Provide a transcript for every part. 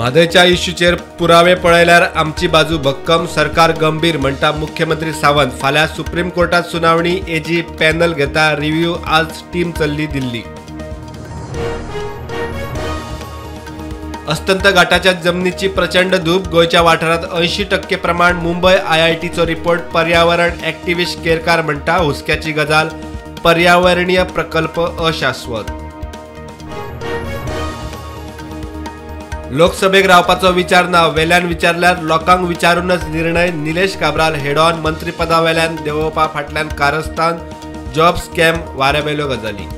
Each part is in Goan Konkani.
म्हादयच्या इश्यूचेर पुरावे पळयल्यार आमची बाजू भक्कम, सरकार गंभीर म्हणटा मुख्यमंत्री सावंत। फाल्यां सुप्रीम कोर्टात सुनावणी, एजी पॅनल घेता रिव्ह्यू, आज टीम चल्ली दिल्ली। अस्तंत घाटाच्या जमनीची प्रचंड धूप, गोंयच्या वाठारात 80% प्रमाण मुंबय आयआयटीचो रिपोर्ट। पर्यावरण ॲक्टिव्हिस्ट केरकार म्हणटा हुस्क्याची गजाल, पर्यावरणीय प्रकल्प अशाश्वत। लोकसभेक रावपाचो विचार ना, वेल्यान विचारल्यार लोकांक विचारूनच निर्णय। निलेश काब्राल हेडॉन मंत्रीपदा वेल्यान देंवोवपा फाटल्यान कारस्थान, जॉब स्कॅम वाऱ्यावेल्यो गजाली।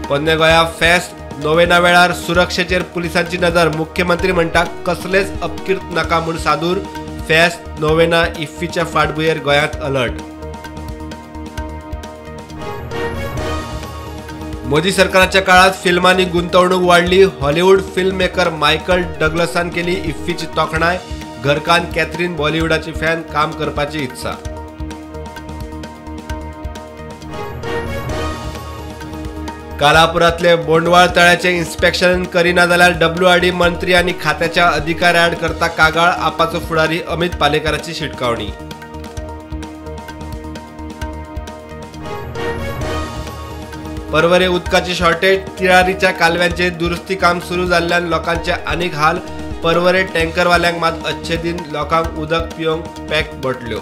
पोन्ने गोंया फेस्त नोवेना वेळार सुरक्षेचेर पुलिसांची नजर, मुख्यमंत्री म्हणटा कसलेच अपकीर्त नाका म्हूण सादूर। फेस्त नोवेना इफ्फीच्या फाटभुंयेर गोंयांत अलर्ट। मोदी सरकाराच्या काळात फिल्मांनी गुंतवणूक वाडली, हॉलिवूड फिल्म मेकर मायकल डग्लसान केली इफ्फीची तोखणाय। घरकान्न कॅथरीन बॉलिवूडाची फॅन, काम करपाची इत्सा। कालापुरातले बोंडवाळ तळ्याचे इन्स्पेक्शन करिना जाल्यार डब्ल्यूआरडी मंत्री आनी खात्याच्या अधिकाऱ्याआड करता कागाळ, आपाचो फुडारी अमित पालेकाराची शिटकावणी। परवरे उदकाची शॉर्टेज, तिळारीच्या कालव्यांचे दुरुस्ती काम सुरू जाल्ल्यान लोकांचे आनीक हाल। परवरे टँकरवाल्यांक मात अच्छे दिन, लोकांक उदक पिवंक पॅक बाटल्यो।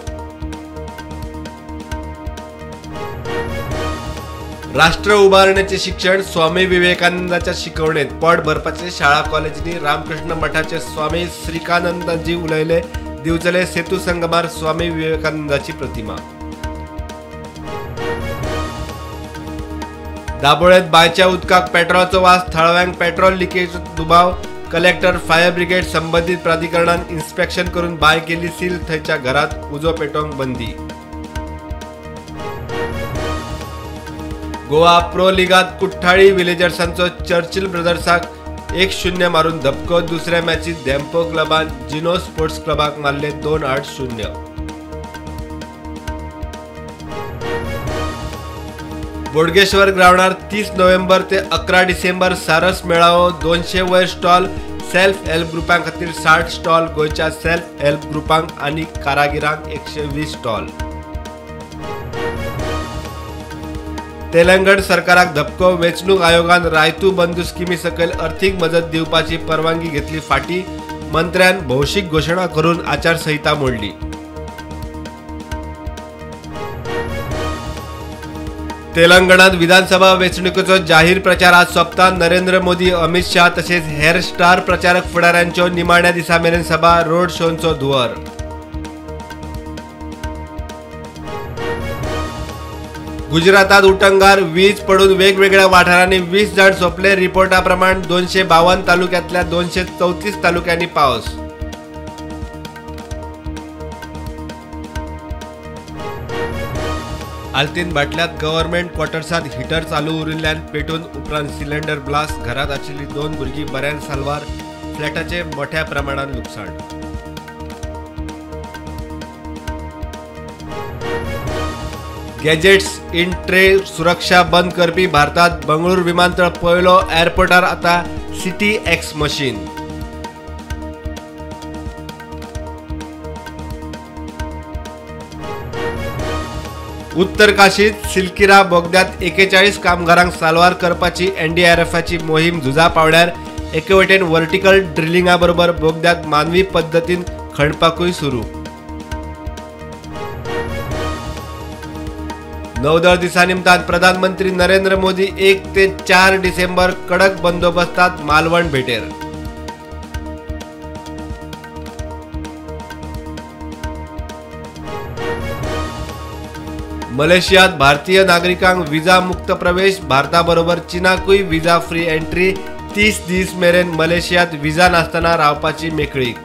राष्ट्र उबारणेचे शिक्षण स्वामी विवेकानंदाच्या शिकवणेत, पोट भरपाचे शाळा कॉलेजींनी रामकृष्ण मठाचे स्वामी श्रीकानंदाजी उलयले। दिवचले सेतू संगमार स्वामी विवेकानंदाची प्रतिमा। दाबोळेत बांयच्या उदकाक पेट्रोलाचो वास, थळाव्यांक पेट्रोल लिकेज दुबाव। कलेक्टर, फायर ब्रिगेड संबंदीत प्राधिकरणान इन्स्पेक्शन करून बांय केली सील, थंयच्या घरात उजो पेटोवंक बंदी। गोवा प्रो लिगात कुठ्ठाळी विलेजर्सांचो चर्चिल ब्रदर्साक 1-0 मारून धपको। दुसऱ्या मॅचीत धेंपो क्लबान जिनो स्पोर्ट्स क्लबाक मारले 2-8-0। बोडगेश्वर ग्रावंडार 30 नोव्हेंबर ते 11 डिसेंबर सारस मेळावो, 200 वयर स्टॉल, सेल्फ हेल्प ग्रुपां खातीर 60 स्टॉल, गोंयच्या सेल्फ हेल्प ग्रुपांक आनी कारागिरांक 120 स्टॉल। तेलंगण सरकाराक धपको, वेंचणूक आयोगान रायतू बंधू स्किमी सकयल अर्थीक मजत दिवपाची परवानगी घेतली फाटी, मंत्र्यान भौशीक घोशणा करून आचारसंहिता मोडली। तेलंगणात विधानसभा वेंचणुकेचो जाहीर प्रचार आज सोंपता। नरेंद्र मोदी, अमित शाह तशेंच हेर स्टार प्रचारक फुडाऱ्यांच्यो निमाण्या दिसा मेरेन सभा, रोड शोंचो धुंवर। गुजरातात उटंगार वीज पडून वेगवेगळ्या वाठारांनी 20 जाण सोंपले। रिपोर्टा प्रमाण 252 तालुक्यांतल्या 234 तालुक्यांनी पावस। आल्तीन बाटल्यात गव्हर्नमेंट क्वॉर्टर्सात हिटर चालू उरिल्ल्यान पेटून उपरांत सिलिंडर ब्लास्ट, घरात आशिल्ली 2 भुरगीं बऱ्यान साल्वार, फ्लॅटाचे मोठ्या प्रमाणात लुकसाण। गॅजेट्स इन ट्रे सुरक्षा बंद करपी भारतात बंगळूर विमानतळ पयलो, एअरपोर्टार आता सिटी एक्स मशीन। उत्तर काशीत सिलकिरा बोगद्यात 41 कामगारांक साल्वार करपाची एनडीआरएफाची मोहीम झुजा पावड्यार, एके वटेन वर्टिकल ड्रिलिंगा बरोबर बोगद्यात मानवी पद्दतीन खणपाकूय सुरू। नौदळ दिसा निमतान प्रधानमंत्री नरेंद्र मोदी 1 ते 4 डिसेंबर कडक बंदोबस्तात मालवण भेटेर। मलेशियात भारतीय नागरिकांक विजा मुक्त प्रवेश, भारताबरोबर चीनाकूय विजा फ्री एंट्री, 30 दीस मेरेन मलेशियात विजा नासतना रावपाची मेकळीक।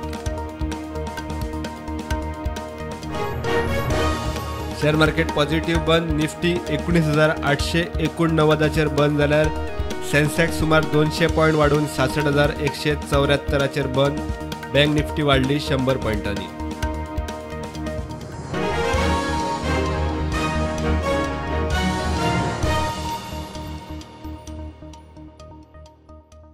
शेअर मार्केट पॉझिटिव्ह बंद, निफ्टी 19,889 बंद जाल्यार सेन्सेक्स सुमार 200 पॉयंट वाडून 66,174 बंद, बँक निफ्टी वाडली 100 पॉयंटांनी।